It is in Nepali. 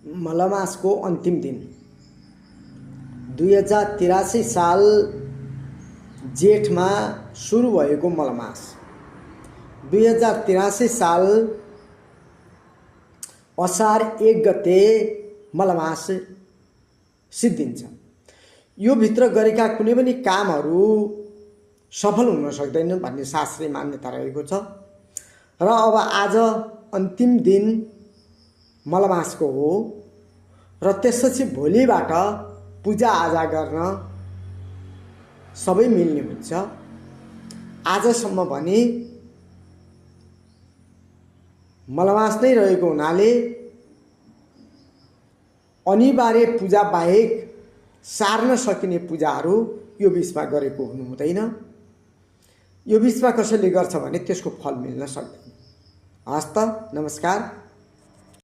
मलमासको अन्तिम दिन 2083 साल जेठमा सुरु भएको मलमास 2083 साल असार 1 गते मलमास सिद्धिन्छ। यो भित्र गरेका कुनै पनि कामहरू सफल हुन सक्दैन भन्ने शास्त्रीय मान्यता रहेको छ र अब आज अन्तिम दिन मलमासको हो र त्यसपछि भोलिबाट पूजाआजा गर्न सबै मिल्ने हुन्छ। आजसम्म भने मलमास नै रहेको हुनाले अनिवार्य पूजा बाहेक सार्न सकिने पूजाहरू यो बिचमा गरेको हुनु हुँदैन। यो बिचमा कसैले गर्छ भने त्यसको फल मिल्न सक्दैन। हस्त नमस्कार।